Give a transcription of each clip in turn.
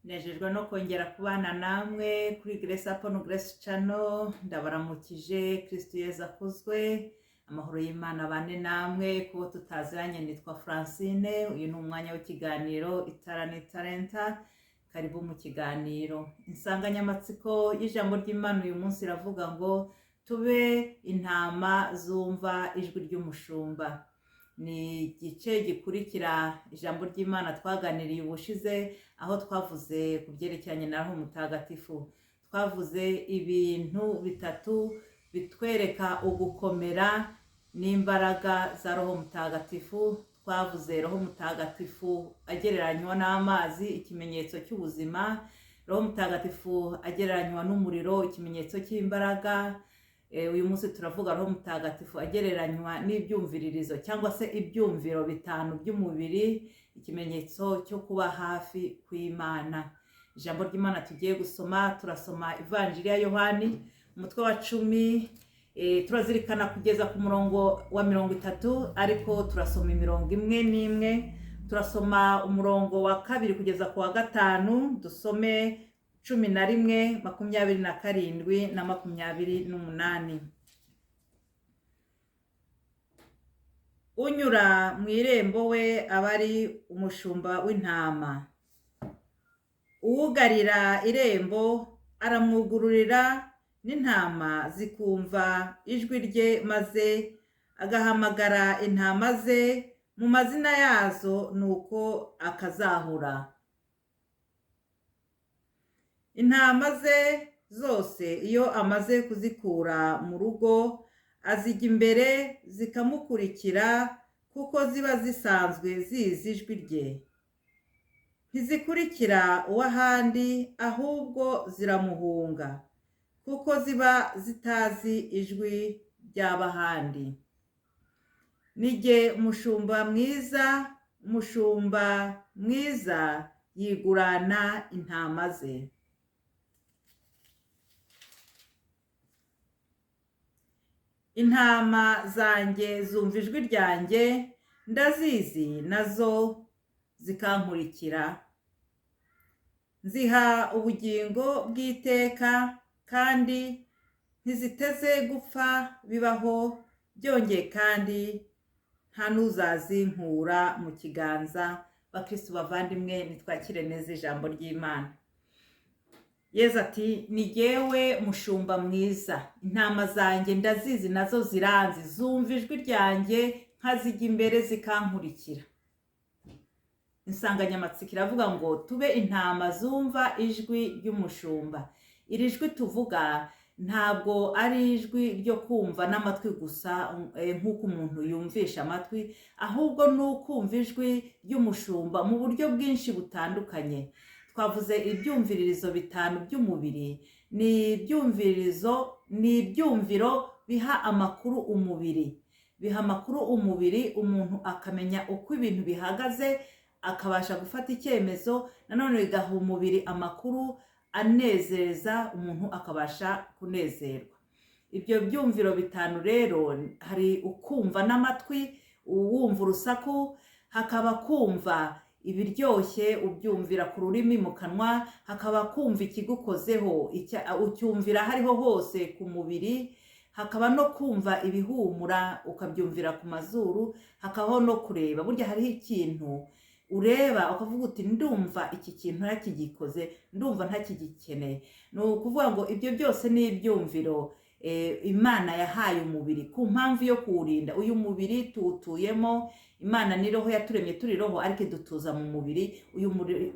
Nejejwe no kongera kubana namwe kuri Grace Upon Grace Channel. Ndabaramukije, Kristo Yezu akuzwe, amahoro y'Imana abane namwe. Kubo tutaziranye, nitwa Francine. Uyu ni umwanya w'ikiganiro Itara n'Italenta. Karibu mu kiganiro. Insanganyamatsiko y'ijambo ry'Imana uyu munsi iravuga ngo tube intama zumva ijwi ry'umushumba. Ni igice gikurikira ijambo ry'Imana twaganiriye ubushize, aho twavuze ku byerekeranye na Roho Mutagatifu. Twavuze ibintu bitatu bitwereka ugukomera n'imbaraga za Roho Mutagatifu. Twavuze Roho Mutagatifu agereranywa n'amazi, ikimenyetso cy'ubuzima; Roho Mutagatifu agereranywa n'umuriro, ikimenyetso cy'imbaraga. Uyu munsi turavuga Roho Mutagatifu agereranywa n'ibyumviririzo cyangwa se ibyumviro bitanu by'umubiri, ikimenyetso cyo kuba hafi kw'Imana. Ijambo ry'Imana tugiye gusoma, turasoma Ivanjiri ya Yohani, umutwe wa 10. Turazirikana kugeza ku murongo wa 30, ariko turasoma imirongo imwe n'imwe. Turasoma umurongo wa 2 kugeza ku wa 5, dusome 11, 27 na 28. Unyura mu irembo we aba ari umushumba w'intama. Uwugarira irembo aramwugururira, n'intama zikumva ijwi rye, maze agahamagara intama ze mu mazina yazo, nuko akazahura. Intama ze zose iyo amaze kuzikura mu rugo, azijya imbere zikamukurikira, kuko ziba zisanzwe zizi ijwi rye. Ntizikurikira uw'ahandi, ahubwo ziramuhunga, kuko ziba zitazi ijwi ry'abahandi. Ni jye umushumba mwiza, umushumba mwiza yigurana intama ze. Intama zanjye zumva ijwi ryanjye, ndazizi nazo zikankurikira. Nziha ubugingo bw'iteka, kandi ntiziteze gupfa bibaho, byongeye kandi nta n'uzazinkura mu kiganza. Bakristo bavandimwe, nitwakire neza ijambo ry'Imana. Yezu ati ni jyewe mushumba mwiza, intama zanjye ndazizi nazo ziranzi, zumva ijwi ryanjye nkazijya imbere zikankurikira. Insanganyamatsiko iravuga ngo tube intama zumva ijwi ry'umushumba. Iri jwi tuvuga ntabwo ari ijwi ryo kumva n'amatwi gusa, nk'uko umuntu yumvisha amatwi, ahubwo ni ukumva ijwi ry'umushumba mu buryo bwinshi butandukanye. Twavuze ibyumviririzo bitanu by'umubiri. Ni ibyumvirizo, ni ibyumviro biha amakuru umubiri, biha amakuru umubiri, umuntu akamenya uko ibintu bihagaze, akabasha gufata icyemezo. Nanone bigaha umubiri amakuru anezeza umuntu, akabasha kunezerwa. Ibyo byumviro bitanu rero, hari ukumva n'amatwi, uwumva urusaku, hakaba kumva ibiryoshye ubyumvira ku rurimi mu kanwa, hakaba kumva ikigukozeho ucyumvira hariho hose ku mubiri, hakaba no kumva ibihumura ukabyumvira ku mazuru, hakabaho no kureba. Burya hariho ikintu ureba ukavuga uti ndumva iki kintu ntakigikoze, ndumva ntakigikeneye. Ni ukuvuga ngo ibyo byose ni ibyumviro Imana yahaye umubiri ku mpamvu yo kuwurinda. Uyu mubiri tuwutuyemo, Imana ni roho, yaturemye turi roho, ariko idutuza mu mubiri.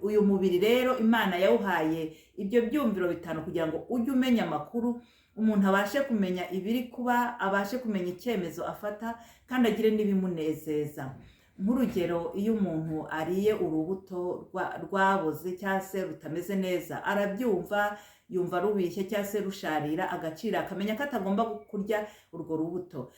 Uyu mubiri rero Imana yawuhaye ibyo byumviro bitanu kugira ngo ujye umenya amakuru, umuntu abashe kumenya ibiri kuba, abashe kumenya icyemezo afata, kandi agire n'ibimunezeza. Nk'urugero, iyo umuntu ariye urubuto rwaboze cyangwa se rutameze neza, arabyumva, yumva rubishye cyangwa se rusharira, agacira, akamenya ko atagomba kurya urwo rubuto.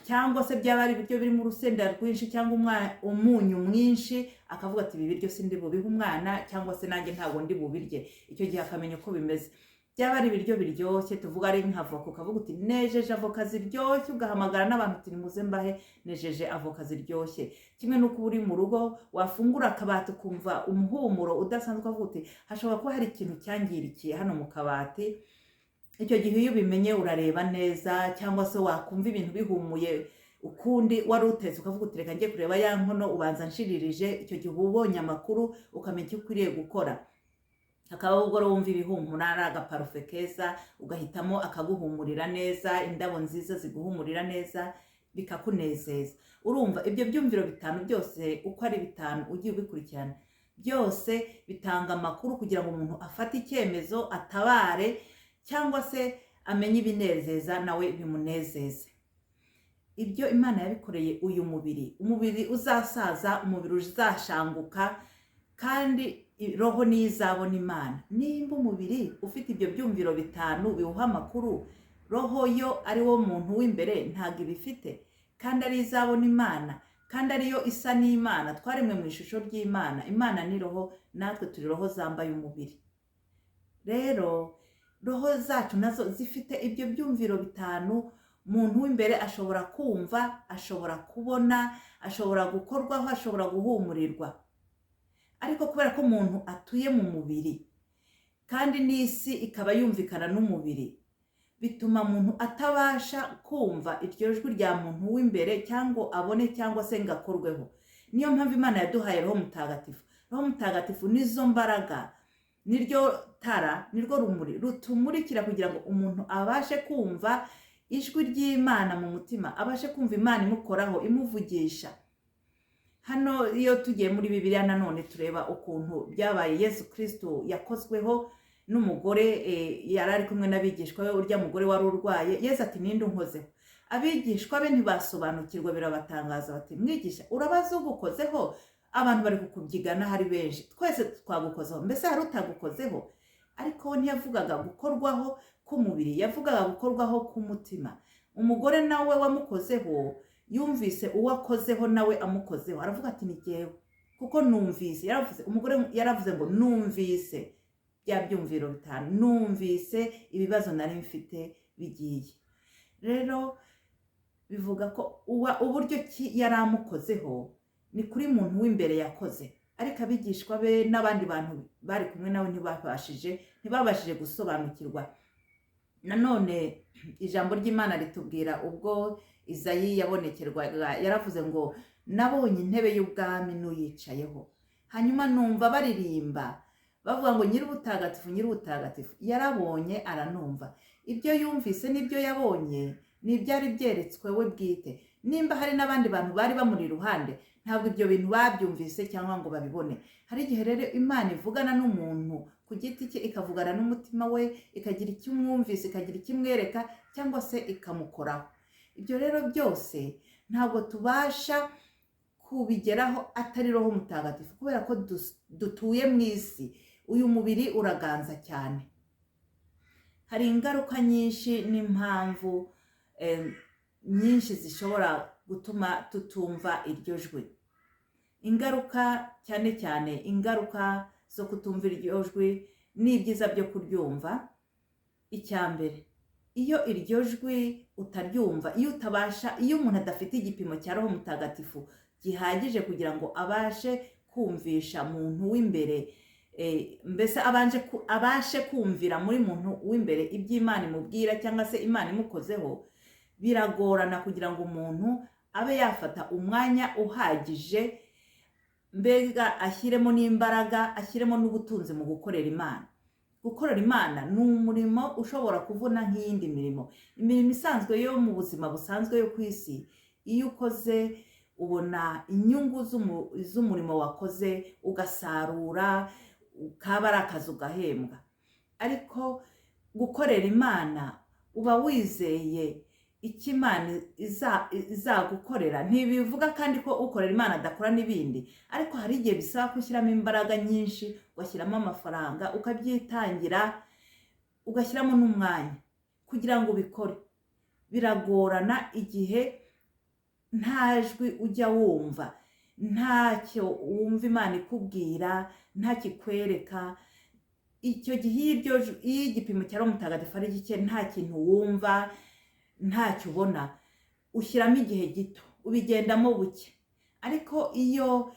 Cyangwa se byaba ari ibiryo birimo urusenda rwinshi cyangwa umunyu mwinshi, akavuga ati ibi biryo sindi bubihe umwana, cyangwa se nanjye ntabwo ndi bubirye. Icyo gihe akamenya uko bimeze. Byaba ari ibiryo biryoshye, tuvuga ari nk'avoka, ukavuga uti nejeje avoka ziryoshye, ugahamagara n'abantu uti nimuze mbahe, nejeje avoka ziryoshye. Kimwe n'uko uba uri mu rugo wafungura akabati ukumva umuhumuro udasanzwe, ukavuga uti hashobora kuba hari ikintu cyangirikiye hano mu kabati. Icyo gihe iyo ubimenye urareba neza, cyangwa se wakumva ibintu bihumuye ukundi wari utetse ukavuga uti reka njye kureba ya nkono ubanza nshyiririje. Icyo gihe uba ubonye amakuru ukamenya icyo ukwiriye gukora. Hakaba ubwo wumva ibihumura ari agaparufe keza, ugahitamo akaguhumurira neza, indabo nziza ziguhumurira neza, bikakunezeza. Urumva ibyo byumviro bitanu byose uko ari bitanu ugiye ubikurikirana, byose bitanga amakuru kugira ngo umuntu afate icyemezo, atabare cyangwa se amenye ibinezeza nawe bimunezeze. Ibyo Imana yabikoreye uyu mubiri, umubiri uzasaza, umubiri uzashanguka, kandi roho niyo izabona Imana. Nimba umubiri ufite ibyo byumviro bitanu biwuha amakuru, roho yo ari wo muntu w'imbere ntabwo ibifite, kandi ari izabona Imana, kandi ariyo isa n'Imana. Twaremwe mu ishusho ry'Imana, Imana ni roho, natwe turi roho zambaye umubiri. Rero roho zacu nazo zifite ibyo byumviro bitanu. Umuntu w'imbere ashobora kumva, ashobora kubona, ashobora gukorwaho, ashobora guhumurirwa. Ariko kubera ko umuntu atuye mu mubiri kandi n'isi ikaba yumvikana n'umubiri, bituma umuntu atabasha kumva iryo jwi rya muntu w'imbere cyangwa abone cyangwa se ngo akorweho. Niyo mpamvu Imana yaduhaye Roho Mutagatifu. Roho Mutagatifu nizo mbaraga, niryo tara, nirwo rumuri rutumurikira kugira ngo umuntu abashe kumva ijwi ry'Imana mu mutima, abashe kumva Imana imukoraho, imuvugisha. Hano iyo tugiye muri Bibiliya nanone tureba ukuntu byabaye. Yesu Kristo yakozweho n'umugore, yari ari kumwe n'abigishwa be, urya mugore wari urwaye. Yesu ati ninde unkozeho? Abigishwa be ntibasobanukirwa, birabatangaza, bati mwigisha urabaza ugukozeho? Abantu bari kukubyigana hari benshi, twese twagukozeho, mbese hari utagukozeho? Ariko we ntiyavugaga gukorwaho k'umubiri, yavugaga gukorwaho k'umutima. Umugore nawe wamukozeho yumvise uwo akozeho nawe amukozeho, aravuga ati ni jyewe kuko numvise. Yaravuze, umugore yaravuze ngo numvise bya byumviro bitanu, numvise ibibazo nari mfite bigiye. Rero bivuga ko uburyo ki yari amukozeho ni kuri muntu w'imbere yakoze, ariko abigishwa be n'abandi bantu bari kumwe nawe ntibabashije gusobanukirwa. Nanone ijambo ry'Imana ritubwira ubwo Izayi yabonekerwaga, yaravuze ngo nabonye intebe y'ubwami n'uyicayeho, hanyuma numva baririmba bavuga ngo nyir'ubutagatifu, nyir'ubutagatifu. Yarabonye aranumva, ibyo yumvise n'ibyo yabonye ni ibyari byeretswe we bwite. Nimba hari n'abandi bantu bari bamuri iruhande, ntabwo ibyo bintu babyumvise cyangwa ngo babibone. Hari igihe rero Imana ivugana n'umuntu ku giti cye, ikavugana n'umutima we, ikagira icyo umwumvise, ikagira icyo imwereka cyangwa se ikamukoraho. Ibyo rero byose ntabwo tubasha kubigeraho atari Roho Mutagatifu, kubera ko dutuye mu isi, uyu mubiri uraganza cyane. Hari ingaruka nyinshi n'impamvu nyinshi zishobora gutuma tutumva iryo jwi. Ingaruka cyane cyane ingaruka zo kutumva iryo jwi n'ibyiza byo kuryumva. Icya mbere, iyo iryo jwi utaryumva, iyo utabasha, iyo umuntu adafite igipimo cya Roho Mutagatifu gihagije kugira ngo abashe kumvisha muntu w'imbere, mbese abashe kumvira muri muntu w'imbere iby'Imana imubwira cyangwa se Imana imukozeho, biragorana kugira ngo umuntu abe yafata umwanya uhagije, mbega ashyiremo n'imbaraga, ashyiremo n'ubutunzi mu gukorera Imana. Gukorera Imana ni umurimo ushobora kuvuna nk'iyindi mirimo. Imirimo isanzwe yo mu buzima busanzwe yo ku isi, iyo ukoze ubona inyungu z'umurimo wakoze, ugasarura, ukaba ari akazi ugahembwa. Ariko gukorera Imana uba wizeye icyo Imana izagukorera. Ntibivuga kandi ko ukorera Imana adakora n'ibindi, ariko hari igihe bisaba gushyiramo imbaraga nyinshi, ugashyiramo amafaranga, ukabyitangira, ugashyiramo n'umwanya kugira ngo ubikore. Biragorana igihe nta jwi ujya wumva, ntacyo wumva Imana ikubwira, ntakikwereka. Icyo gihe iyo igipimo cya Roho Mutagatifu ari gike, nta kintu wumva, ntacyo ubona, ushyiramo igihe gito, ubigendamo buke. Ariko iyo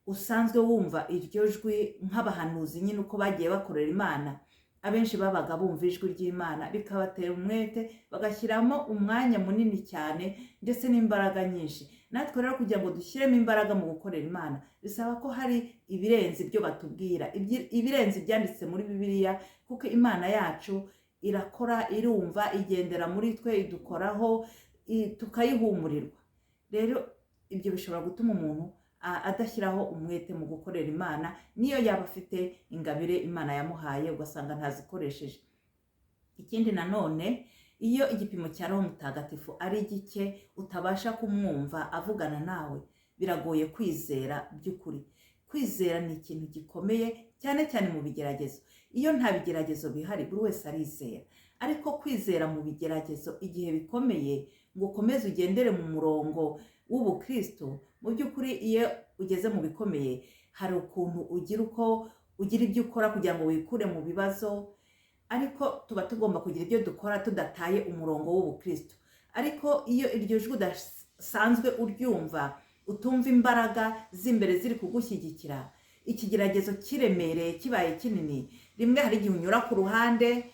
usanzwe wumva iryo jwi, nk'abahanuzi nyine uko bagiye bakorera Imana, abenshi babaga bumva ijwi ry'Imana bikabatera umwete, bagashyiramo umwanya munini cyane ndetse n'imbaraga nyinshi. Natwe rero kugira ngo dushyiremo imbaraga mu gukorera Imana, bisaba ko hari ibirenze ibyo batubwira, ibirenze ibyanditse muri Bibiliya, kuko Imana yacu irakora, irumva, igendera muri twe, idukoraho, tukayihumurirwa. Rero ibyo bishobora gutuma umuntu adashyiraho umwete mu gukorera Imana, niyo yaba afite ingabire Imana yamuhaye, ugasanga ntazikoresheje. Ikindi nanone, iyo igipimo cya Roho Mutagatifu ari gike, utabasha kumwumva avugana nawe, biragoye kwizera by'ukuri. Kwizera ni ikintu gikomeye, cyane cyane mu bigeragezo. Iyo nta bigeragezo bihari, buri wese arizera, ariko kwizera mu bigeragezo, igihe bikomeye, ngo ukomeze ugendere mu murongo w'ubukristo, mu by'ukuri iyo ugeze mu bikomeye, hari ukuntu ugira, uko ugira ibyo ukora kugira ngo wikure mu bibazo, ariko tuba tugomba kugira ibyo dukora tudataye umurongo w'ubukristo. Ariko iyo iryo jwi udasanzwe uryumva, utumva imbaraga z'imbere ziri kugushyigikira, ikigeragezo kiremereye, kibaye kinini, rimwe hari igihe unyura ku ruhande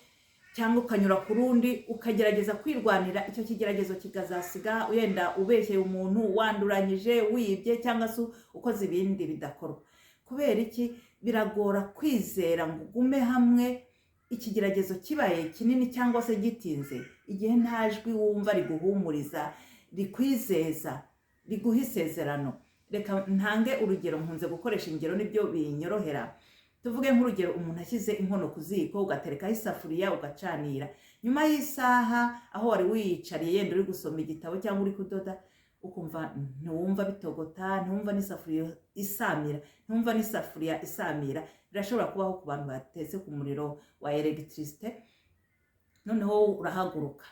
cyangwa ukanyura ku rundi, ukagerageza kwirwanira, icyo kigeragezo kikazasiga wenda ubeshyeye umuntu, wanduranyije, wibye, cyangwa se ukoze ibindi bidakorwa. Kubera iki? Biragora kwizera ngo ugume hamwe ikigeragezo kibaye kinini cyangwa se gitinze, igihe nta jwi wumva riguhumuriza, rikwizeza, riguha isezerano. Reka ntange urugero, nkunze gukoresha ingero, nibyo binyorohera. Tuvuge nk'urugero, umuntu ashyize inkono ku ziko, ugaterekaho isafuriya, ugacanira. Nyuma y'isaha, aho wari wiyicariye, yenda uri gusoma igitabo cyangwa uri kudoda, ukumva ntiwumva bitogota, ntiwumva n'isafuriya isamira, ntiwumva n'isafuriya isamira. Birashobora kubaho ku bantu batetse ku muriro wa électricité. Noneho urahaguruka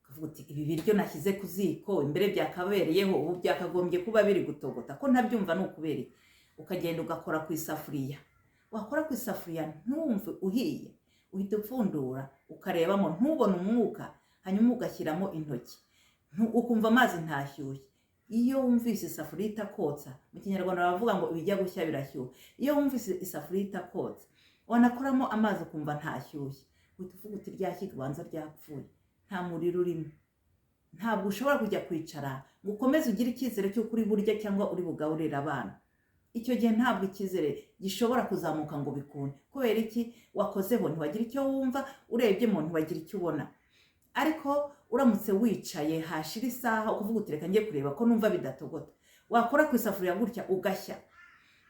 ukavuga uti: "Ibi biryo nashyize ku ziko imbere byakabereyeho, ubu byakagombye kuba biri gutogota, ko ntabyumva ni ukubera iki?" Ukagenda ugakora ku isafuriya, wakora ku isafuriya ntumve uhiye, uhita upfundura ukarebamo, ntubone umwuka, hanyuma ugashyiramo intoki, ukumva amazi ntashyushye. Iyo wumvise isafuriya itakotsa, mu Kinyarwanda baravuga ngo ibijya gushya birashyuha, iyo wumvise isafuriya itakotsa, wanakoramo amazi ukumva ntashyushye, uhita uvuga uti: "Rya shyiga ubanza ryapfuye, nta muriro urimo." Ntabwo ushobora kujya kwicara ngo ukomeze ugire icyizere cy'uko uri burya cyangwa uri bugaburire abana. Icyo gihe ntabwo icyizere gishobora kuzamuka ngo bikunde. Kubera iki? Wakozeho ntiwagira icyo wumva, urebyemo ntiwagira icyo ubona. Ariko uramutse wicaye, hashira isaha, ukavuga uti: "Reka njye kureba ko numva bidatogota," wakora ku isafuriya gutya ugashya,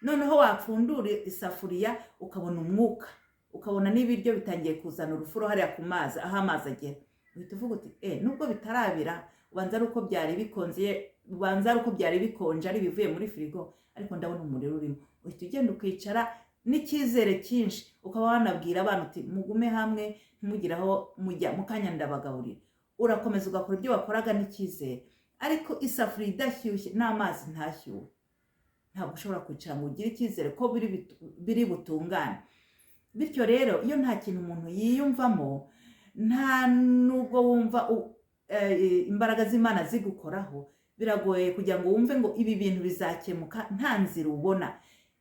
noneho wapfundura isafuriya ukabona umwuka, ukabona n'ibiryo bitangiye kuzana urufuro hariya ku mazi, aho amazi agera, uhita uvuga uti: "Nubwo bitarabira, ubanza ari uko byari bikonje, ubanza ari uko byari bikonje, ari ibivuye muri firigo, ariko ndabona umuriro urimo." Uhita ugenda ukicara n'icyizere cyinshi, ukaba wanabwira abana uti: "Mugume hamwe, ntimugire aho mujya, mu kanya ndabagaburira." Urakomeza ugakora ibyo wakoraga n'icyizere. Ariko isafuriya idashyushye n'amazi ntashyuhe, ntabwo ushobora kwicara ngo ugire icyizere ko biri butungane. Bityo rero, iyo nta kintu umuntu yiyumvamo, nta nubwo wumva imbaraga z'Imana zigukoraho, biragoye kugira ngo wumve ngo ibi bintu bizakemuka nta nzira ubona.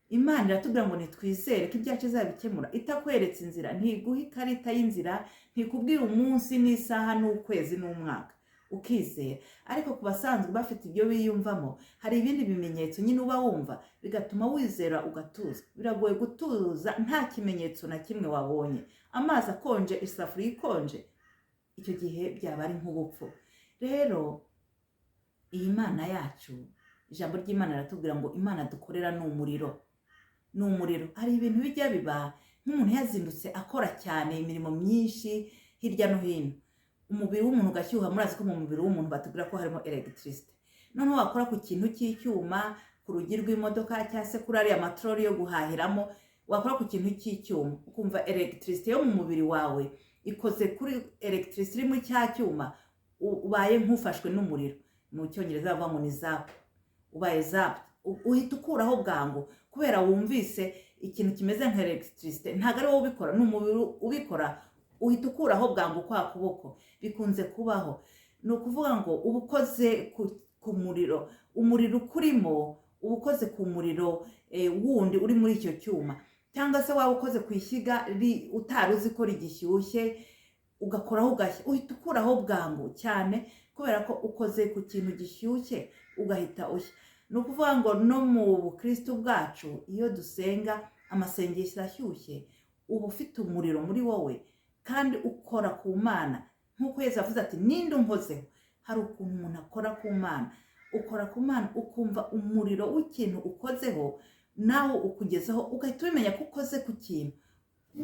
Imana iratubwira ngo nitwizere ko ibyacu izabikemura itakweretse inzira, ntiguha ikarita y'inzira, ntikubwira umunsi n'isaha n'ukwezi n'umwaka, ukizera. Ariko ku basanzwe bafite ibyo biyumvamo, hari ibindi bimenyetso nyine uba wumva bigatuma wizera, ugatuza. Biragoye gutuza nta kimenyetso na kimwe wabonye. Amazi akonje, isafuriya ikonje, icyo gihe byaba ari nk'ubupfu. Rero iyi Mana yacu, ijambo ry'Imana riratubwira ngo Imana dukorera ni umuriro, ni umuriro. Hari ibintu bijya biba, nk'umuntu yazindutse akora cyane imirimo myinshi hirya no hino, umubiri w'umuntu ugashyuha. Murazi ko mu mubiri w'umuntu batubwira ko harimo électricité. Noneho wakora ku kintu cy'icyuma, ku rugi rw'imodoka cyangwa se kuri ariya matorori yo guhahiramo, wakora ku kintu cy'icyuma ukumva électricité yo mu mubiri wawe ikoze kuri électricité iri muri cya cyuma, ubaye nk'ufashwe n'umuriro. Mu Cyongereza bavuga ngo ni zap, ubaye zap, uhita ukuraho bwangu kubera wumvise ikintu kimeze nka electricité, ntabwo ari wowe ubikora, ni umubiri ubikora, uhita ukuraho bwangu kwa kuboko. Bikunze kubaho. Ni ukuvuga ngo uba ukoze ku muriro, umuriro ukurimo uba ukoze ku muriro wundi uri muri icyo cyuma, cyangwa se waba ukoze ku ishyiga utari uzi ko rigishyushye, ugakoraho ugashya, uhita ukuraho bwangu cyane kubera ko ukoze ku kintu gishyushye ugahita ushya. Ni ukuvuga ngo no mu bukristo bwacu, iyo dusenga amasengesho ashyushye, uba ufite umuriro muri wowe kandi ukora ku Mana, nk'uko Yesu avuze ati: "Ninde unkozeho?" Hari ukuntu umuntu akora ku Mana, ukora ku Mana ukumva umuriro w'ikintu ukozeho nawe ukugezeho, ugahita ubimenya ko ukoze ku kintu,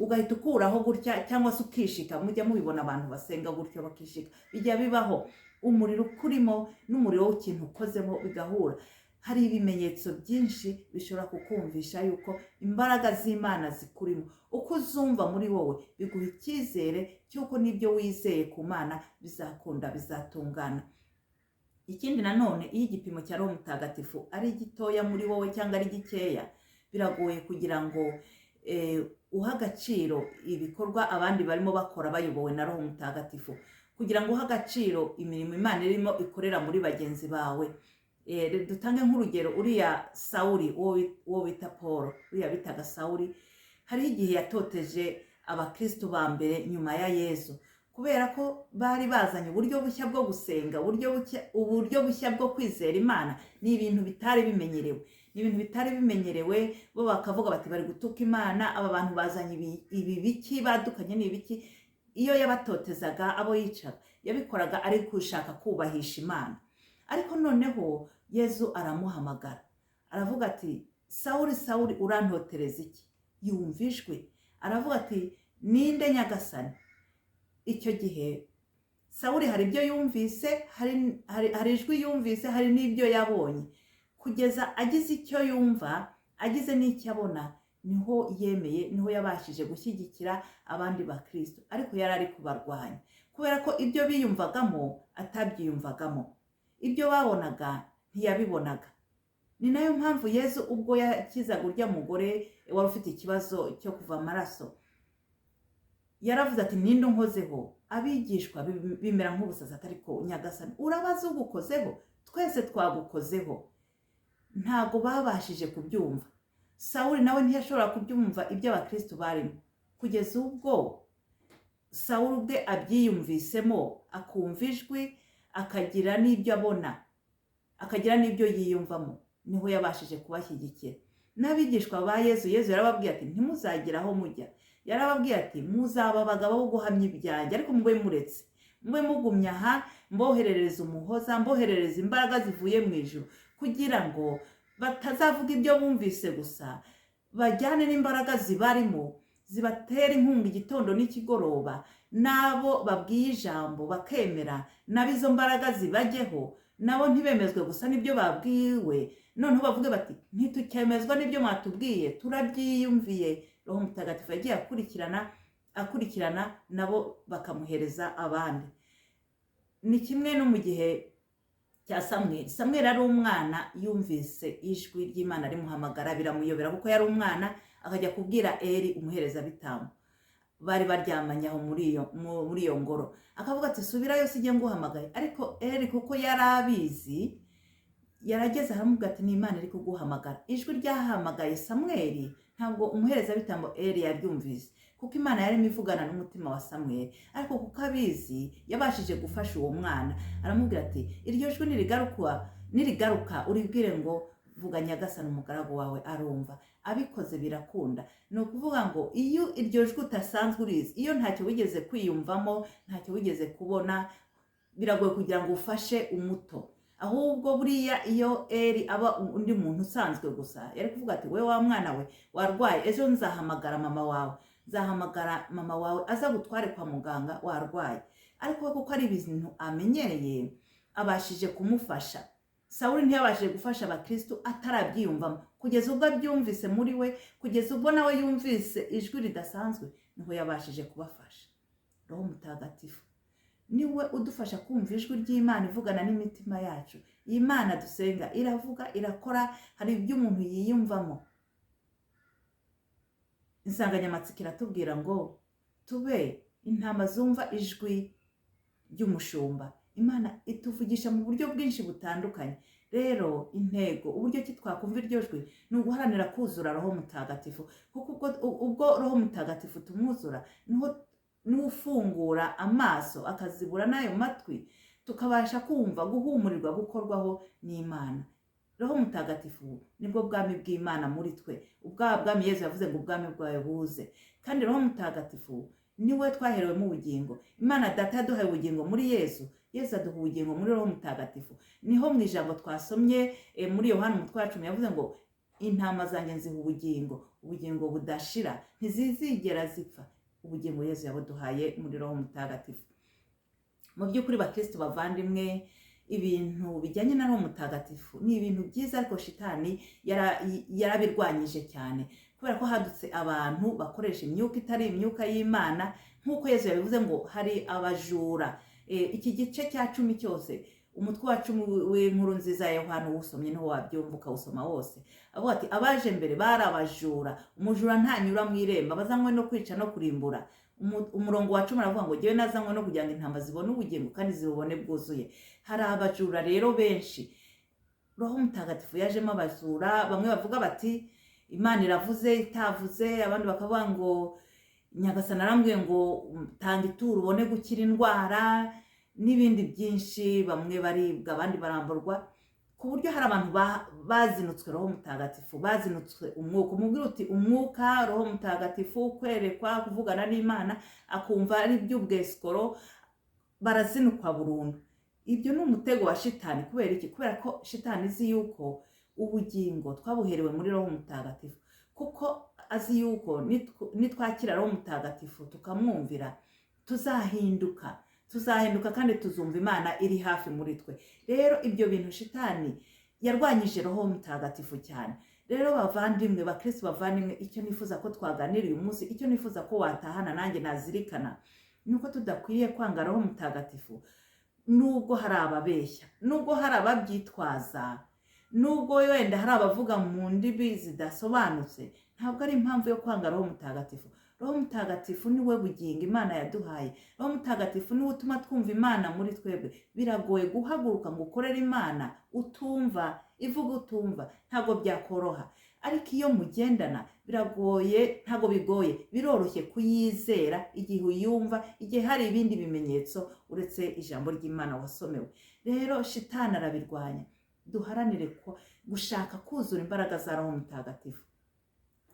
ugahita ukuraho gutya cyangwa se ukishika. Mujya mubibona, abantu basenga gutyo bakishika, bijya bibaho. Umuriro ukurimo n'umuriro w'ikintu ukozemo bigahura. Hari ibimenyetso byinshi bishobora kukumvisha yuko imbaraga z'Imana zikurimo. Uko uzumva muri wowe biguha icyizere cy'uko n'ibyo wizeye ku Mana bizakunda, bizatungana. Ikindi nanone, iyo igipimo cya Roho Mutagatifu ari gitoya muri wowe cyangwa ari gikeya, biragoye kugira ngo uhe agaciro ibikorwa abandi barimo bakora bayobowe na Roho Mutagatifu, kugira ngo uhe agaciro imirimo Imana irimo ikorera muri bagenzi bawe. Dutange nk'urugero uriya Sawuri, uwo bita Paul, uriya bitaga Sawuri. Hariho igihe yatoteje abakristo ba mbere nyuma ya Yezu, kubera ko bari bazanye uburyo bushya bwo gusenga, uburyo bushya bwo kwizera Imana. Ni ibintu bitari bimenyerewe, ni ibintu bitari bimenyerewe. Bo bakavuga bati: "Bari gutuka Imana, aba bantu bazanye ibi biki badukanye ni ibiki?" Iyo yabatotezaga, abo yicaga, yabikoraga ari gushaka kubahisha Imana. Ariko noneho Yezu aramuhamagara, aravuga ati: "Sawuri, Sawuri, urantotereza iki?" Yumva ijwi, aravuga ati: "Ninde, Nyagasani?" Icyo gihe Sawuri hari ibyo yumvise, hari ijwi yumvise, hari n'ibyo yabonye. Kugeza agize icyo yumva, agize n'icyo abona, niho yemeye, niho yabashije gushyigikira abandi bakristo. Ariko yari ari kubarwanya kubera ko ibyo biyumvagamo atabyiyumvagamo, ibyo babonaga ntiyabibonaga. Ni nayo mpamvu Yezu ubwo yakizaga urya mugore wari ufite ikibazo cyo kuva amaraso, yaravuze ati: "Ninde unkozeho?" Abigishwa bimera nk'ubusazi, ariko: "Nyagasani, urabaza ugukozeho? Twese twagukozeho." Ntabwo babashije kubyumva. Sawuli nawe ntiyashobora kubyumva ibyo abakristo barimo, kugeza ubwo Sawuli ubwe abyiyumvisemo, akumva ijwi, akagira n'ibyo abona, akagira n'ibyo yiyumvamo, niho yabashije kubashyigikira. N'abigishwa ba Yezu, Yezu yarababwiye ati: "Ntimuzagire aho mujya." Yarababwiye ati: "Muzaba abagabo bo guhamya ibyanjye, ariko mube muretse, mube mugumye aha, mboherereza Umuhoza, mboherereza imbaraga zivuye mu ijuru," kugira ngo batazavuga ibyo bumvise gusa, bajyane n'imbaraga zibarimo, zibatera inkunga igitondo n'ikigoroba. N'abo babwiye ijambo bakemera, nabo izo mbaraga zibajyeho, nabo ntibemezwe gusa n'ibyo babwiwe, noneho bavuge bati: "Ntitukemezwa n'ibyo mwatubwiye, turabyiyumviye." Roho Mutagatifu yagiye akurikirana, akurikirana, nabo bakamuhereza abandi. Ni kimwe no mu gihe cya Samweli. Samweli ari umwana, yumvise ijwi ry'Imana rimuhamagara, biramuyobera kuko yari umwana, akajya kubwira Eri umuherezabitambo bari baryamanye aho muri iyo ngoro, akavuga ati: "Subirayo, sijye nguhamagaye." Ariko Eri, kuko yari abizi, yarageze aramubwira ati: "Ni Imana iri kuguhamagara." Ijwi ryahamagaye Samweli ntabwo umuherezabitambo Eri yaryumvise, kuko Imana yarimo ivugana n'umutima wa Samweli. Ariko kuko abizi, yabashije gufasha uwo mwana, aramubwira ati: "Iryo jwi nirigaruka uribwire ngo: 'Vuga Nyagasani, umugaragu wawe arumva.'" Abikoze birakunda. Ni ukuvuga ngo iyo iryo jwi utasanzwe urizi, iyo ntacyo wigeze kwiyumvamo, ntacyo wigeze kubona, biragoye kugira ngo ufashe umuto. Ahubwo buriya iyo Eri aba undi muntu usanzwe gusa, yari kuvuga ati: "We wa mwana we, warwaye, ejo nzahamagara mama wawe, nzahamagara mama wawe aza gutware kwa muganga, warwaye." Ariko we kuko ari ibintu amenyereye, abashije kumufasha. Sawuli ntiyabashije gufasha abakristo atarabyiyumvamo, kugeza ubwo abyumvise muri we, kugeza ubwo nawe yumvise ijwi ridasanzwe, niho yabashije kubafasha. Roho Mutagatifu niwe udufasha kumva ijwi ry'Imana ivugana n'imitima yacu. Iyi Mana dusenga iravuga, irakora. Hari ibyo umuntu yiyumvamo. Insanganyamatsiko iratubwira ngo tube intama zumva ijwi ry'umushumba. Imana ituvugisha mu buryo bwinshi butandukanye. Rero intego, uburyo ki twakumva iryo jwi, ni uguharanira kuzura Roho Mutagatifu, kuko ubwo Roho Mutagatifu tumwuzura, niho ufungura amaso akazibura n'ayo matwi, tukabasha kumva guhumurirwa, gukorwaho n'Imana. Roho Mutagatifu nibwo bwami bw'Imana muri twe, ubwa bwami Yezu yavuze ngo ubwami bwawe buze. Kandi Roho Mutagatifu niwe twaherewemo ubugingo. Imana Data yaduhaye ubugingo muri Yezu, Yezu aduha ubugingo muri Roho Mutagatifu. Niho mu ijambo twasomye muri Yohana umutwe wa 10 yavuze ngo intama zanjye nziha ubugingo, ubugingo budashira, ntizizigera zipfa. Ubugingo Yezu yabuduhaye muri Roho Mutagatifu. Mu by'ukuri bakristo bavandimwe, ibintu bijyanye na Roho Mutagatifu ni ibintu byiza, ariko shitani yarabirwanyije cyane, kubera ko hadutse abantu bakoresha imyuka itari imyuka y'Imana, nk'uko Yezu yabivuze ngo hari abajura. Iki gice cya 10 cyose, umutwe wa 10 w'inkuru nziza ya Yohana, uwusomye niho wabyumva, ukawusoma wose. Avuga ati abaje mbere bari abajura, umujura ntanyura mu irembo, abazanywe no kwica no kurimbura. Umurongo wa 10 aravuga ngo jyewe nazanywe no kugira ngo intama zibone ubugingo kandi zibubone bwuzuye. Hari abajura rero benshi. Roho Mutagatifu yajemo abajura, bamwe bavuga bati Imana iravuze itavuze, abandi bakavuga ngo Nyagasani arambwiye ngo tanga ituro ubone gukira indwara, n'ibindi byinshi. Bamwe baribwa, abandi baramburwa, ku buryo hari abantu bazinutswe Roho Mutagatifu, bazinutswe umwuka. Umubwira uti umwuka, Roho Mutagatifu, kwerekwa, kuvugana n'Imana, akumva ari iby'ubwesikoro, barazinukwa burundu. Ibyo ni umutego wa shitani. Kubera iki? Kubera ko shitani izi yuko ubugingo twabuherewe muri Roho Mutagatifu, kuko azi yuko nitwakira Roho Mutagatifu tukamwumvira, tuzahinduka kandi tuzumva Imana iri hafi muri twe. Rero ibyo bintu shitani yarwanyije Roho Mutagatifu cyane. Rero bavandimwe, bakristo bavandimwe, icyo nifuza ko twaganira uyu munsi, icyo nifuza ko watahana nanjye nazirikana, ni uko tudakwiye kwanga Roho Mutagatifu, nubwo hari ababeshya, nubwo hari ababyitwaza, nubwo wenda hari abavuga mu ndimi zidasobanutse, ntabwo ari impamvu yo kwanga Roho Mutagatifu. Roho Mutagatifu ni we bugingo Imana yaduhaye. Roho Mutagatifu niwe utuma twumva Imana muri twebwe. Biragoye guhaguruka ngo ukorere Imana utumva, ivuga utumva, ntabwo byakoroha. Ariko iyo mugendana biragoye, ntabwo bigoye, biroroshye kuyizera igihe uyumva, igihe hari ibindi bimenyetso uretse ijambo ry'Imana wasomewe. Rero shitani arabirwanya. Duharanire gushaka kuzura imbaraga za Roho Mutagatifu.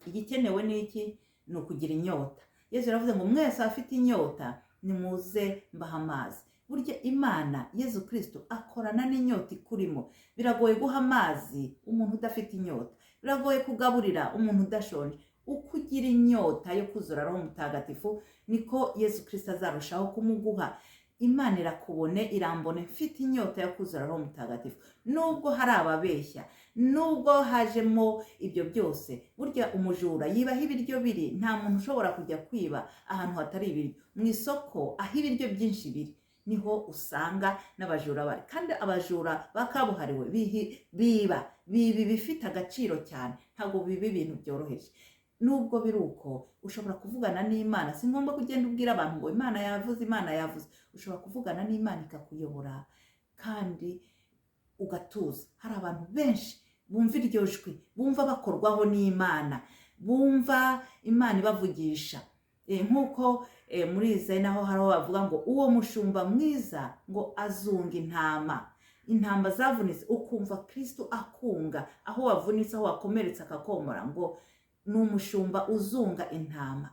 Igikenewe ni iki? Ni ukugira inyota. Yezu yaravuze ngo mwese abafite inyota nimuze mbaha amazi. Burya Imana Yezu Kristo akorana n'inyota ikurimo. Biragoye guha amazi umuntu udafite inyota, biragoye kugaburira umuntu udashonje. Uko ugira inyota yo kuzura Roho Mutagatifu niko Yezu Kristo azarushaho kumuguha. Imana irakubone, irambone mfite inyota yo kuzura Roho Mutagatifu. Nubwo hari ababeshya, nubwo hajemo ibyo byose, burya umujura yibaho ibiryo biri. Nta muntu ushobora kujya kwiba ahantu hatari ibiryo. Mu isoko aho ibiryo byinshi biri niho usanga n'abajura bari, kandi abajura bakabuhariwe biba ibifite agaciro cyane, ntabwo biba ibintu byoroheje. Nubwo biri uko, ushobora kuvugana n'Imana. Si ngombwa kugenda ubwira abantu ngo Imana yavuze, Imana yavuze. Ushobora kuvugana n'Imana ikakuyobora kandi ugatuza. Hari abantu benshi bumva iryo jwi, bumva bakorwaho n'Imana, bumva Imana ibavugisha. Nk'uko muri Izayi naho hari aho bavuga ngo uwo mushumba mwiza ngo azunga intama, intama zavunitse. Ukumva Kristo akunga aho wavunitse, aho wakomeretse akakomora, ngo ni umushumba uzunga intama.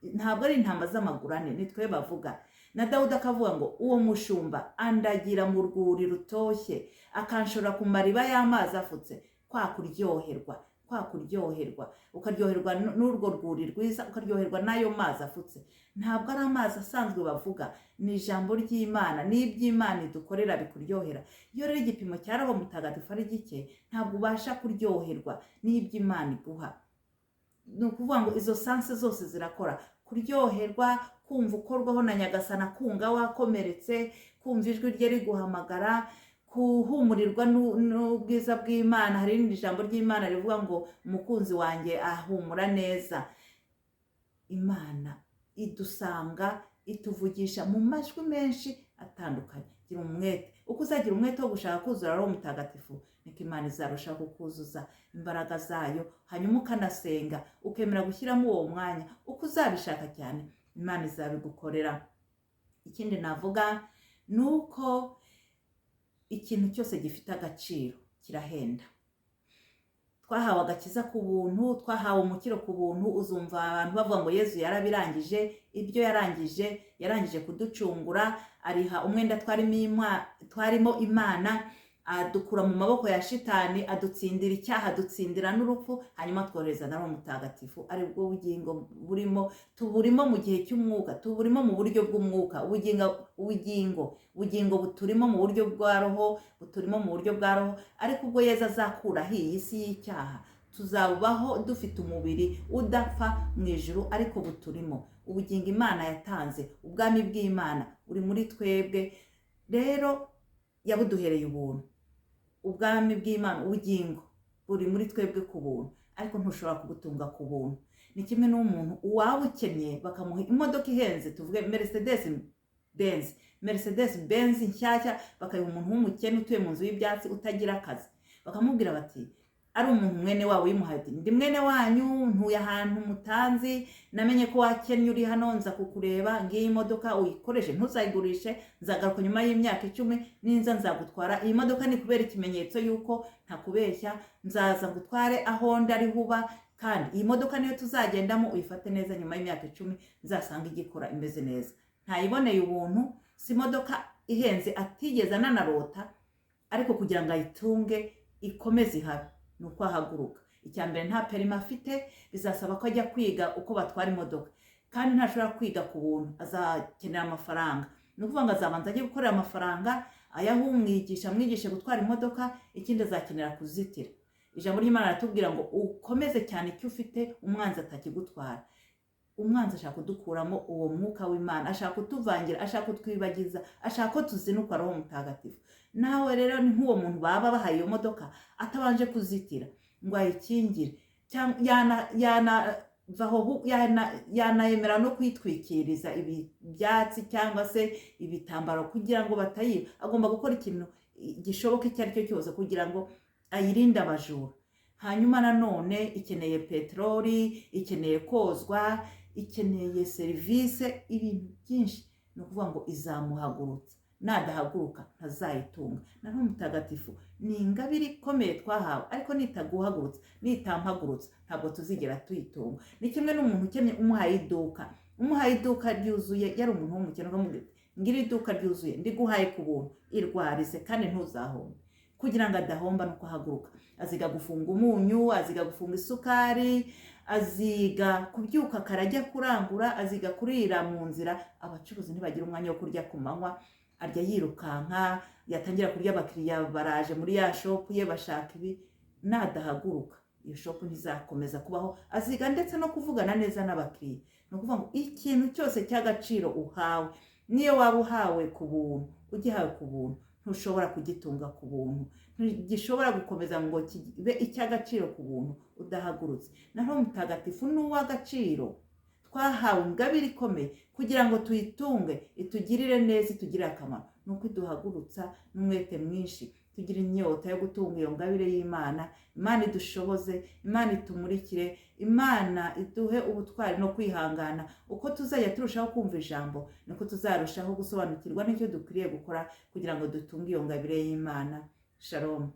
Ntabwo ari intama z'amagurane, ni twe bavuga. Na Dawudi akavuga ngo uwo mushumba andagira mu rwuri rutoshye, akanshora ku mariba y'amazi afutse. Kwa kuryoherwa, kwa kuryoherwa, ukaryoherwa n'urwo rwuri rwiza, ukaryoherwa n'ayo mazi afutse. Ntabwo ari amazi asanzwe bavuga, ni ijambo ry'Imana, n'iby'Imana idukorera bikuryohera. Iyo rero igipimo cya Roho Mutagatifu ari gike, ntabwo ubasha kuryoherwa n'iby'Imana iguha. Ni ukuvuga ngo izo sanse zose zirakora: kuryoherwa, kumva ukorwaho na Nyagasana, kunga wakomeretse, kumva ijwi rye riguhamagara, kuhumurirwa n'ubwiza bw'Imana. Hari irindi jambo ry'Imana rivuga ngo umukunzi wanjye ahumura neza. Imana idusanga, ituvugisha mu majwi menshi atandukanye. Gira umwete, uko uzagira umwete wo gushaka kuzura Roho Mutagatifu, niko Imana izarushaho kukuzuza imbaraga zayo. Hanyuma ukanasenga, ukemera gushyiramo uwo mwanya, uko uzabishaka cyane Imana izabigukorera. Ikindi navuga ni uko ikintu cyose gifite agaciro kirahenda. Twahawe agakiza ku buntu, twahawe umukiro ku buntu. Uzumva abantu bavuga ngo Yezu yarabirangije. Ibyo yarangije, yarangije kuducungura, ariha umwenda twarimo Imana, adukura mu maboko ya shitani, adutsindira icyaha, adutsindira n'urupfu, hanyuma twohereza na Roho Mutagatifu, ari bwo bugingo burimo, tuburimo mu gihe cy'umwuka, tuburimo mu buryo bw'umwuka. Ubugingo buturimo mu buryo bwa roho, buturimo mu buryo bwa roho. Ariko ubwo Yezu azakuraho iyi si y'icyaha, tuzabaho dufite umubiri udapfa mu ijuru, ariko buturimo. Ubugingo Imana yatanze, ubwami bw'Imana buri muri twebwe. Rero yabuduhereye ubuntu. Ubwami bw'Imana, ubugingo buri muri twebwe ku buntu, ariko ntushobora kubutunga ku buntu. Ni kimwe n'umuntu uwaba ukennye bakamuha imodoka ihenze, tuvuge Mercedes Benz, Mercedes Benz nshyashya, bakayiha umuntu w'umukene utuye mu nzu y'ibyatsi utagira akazi, bakamubwira bati, ari umuntu mwene wabo uyimuhaye, ati ndi mwene wanyu, ntuye ahantu mutanzi, namenye ko wakennye uri hano, nza kukureba, ngiyi imodoka uyikoreshe, ntuzayigurishe, nzagaruka nyuma y'imyaka 10, ninza nzagutwara. Iyi modoka ni kubera ikimenyetso y'uko ntakubeshya, nzaza ngutware aho ndi ariho uba, kandi iyi modoka niyo tuzagendamo, uyifate neza, nyuma y'imyaka 10 nzasanga igikora imeze neza. Ntayiboneye ubuntu, si imodoka ihenze atigeze ananarota, ariko kugira ngo ayitunge ikomeze ihabe ni uko ahaguruka. Icya mbere, nta perimi afite, bizasaba ko ajya kwiga uko batwara imodoka, kandi ntashobora kwiga ku buntu, azakenera amafaranga. Ni ukuvuga ngo azabanza ajye gukorera amafaranga, ayahe umwigisha, amwigishe gutwara imodoka. Ikindi, azakenera kuzitira. Ijambo ry'Imana riratubwira ngo ukomeze cyane icyo ufite, umwanzi atakigutwara. Umwanzi ashaka kudukuramo uwo mwuka w'Imana, ashaka kutuvangira, ashaka kutwibagiza, ashaka ko tuzinukwa Roho Mutagatifu. Nawe rero ni nk'uwo muntu baba bahaye iyo modoka atabanje kuzitira ngo ayikingire, yanayemera no kwitwikiriza ibyatsi cyangwa se ibitambaro kugira ngo batayiba. Agomba gukora ikintu gishoboka icyo ari cyo cyose kugira ngo ayirinde abajura. Hanyuma nanone ikeneye peteroli, ikeneye kozwa, ikeneye serivisi, ibintu byinshi. Ni ukuvuga ngo izamuhagurutsa, nadahaguruka ntazayitunga. Na Roho Mutagatifu ni ingabire ikomeye twahawe, ariko nitaguhagurutsa, nitampagurutsa, ntabwo tuzigera tuyitunga. Ni kimwe n'umuntu ukennye umuhaye iduka, umuhaye iduka ryuzuye, yari umuntu w'umukene, ukamubwira uti ngira iduka ryuzuye ndiguhaye ku buntu, irwarize kandi ntuzahombe. Kugira ngo adahomba nuko ahaguruka, aziga gufunga umunyu, aziga gufunga isukari, aziga kubyuka kare ajya kurangura, aziga kurira mu nzira. Abacuruzi ntibagira umwanya wo kurya ku manywa, arya yirukanka, yatangira kurya abakiriya baraje muri ya shopu ye bashaka ibi. Nadahaguruka iyo shopu ntizakomeza kubaho. Aziga ndetse no kuvugana neza n'abakiriya. Ni ukuvuga ngo ikintu cyose cy'agaciro uhawe, niyo waba uhawe ku buntu, ugihawe ku buntu, ntushobora kugitunga ku buntu, ntigishobora gukomeza ngo kibe icy'agaciro ku buntu udahagurutse. Na Roho Mutagatifu ni uw'agaciro, twahawe ingabire ikomeye kugira ngo tuyitunge, itugirire neza, itugirire akamaro. Ni uko iduhagurutsa n'umwete mwinshi, tugira inyota yo gutunga iyo ngabire y'Imana. Imana idushoboze, Imana itumurikire, Imana iduhe ubutwari no kwihangana. Uko tuzajya turushaho kumva ijambo, niko tuzarushaho gusobanukirwa n'icyo dukwiriye gukora kugira ngo dutunge iyo ngabire y'Imana. Shalom.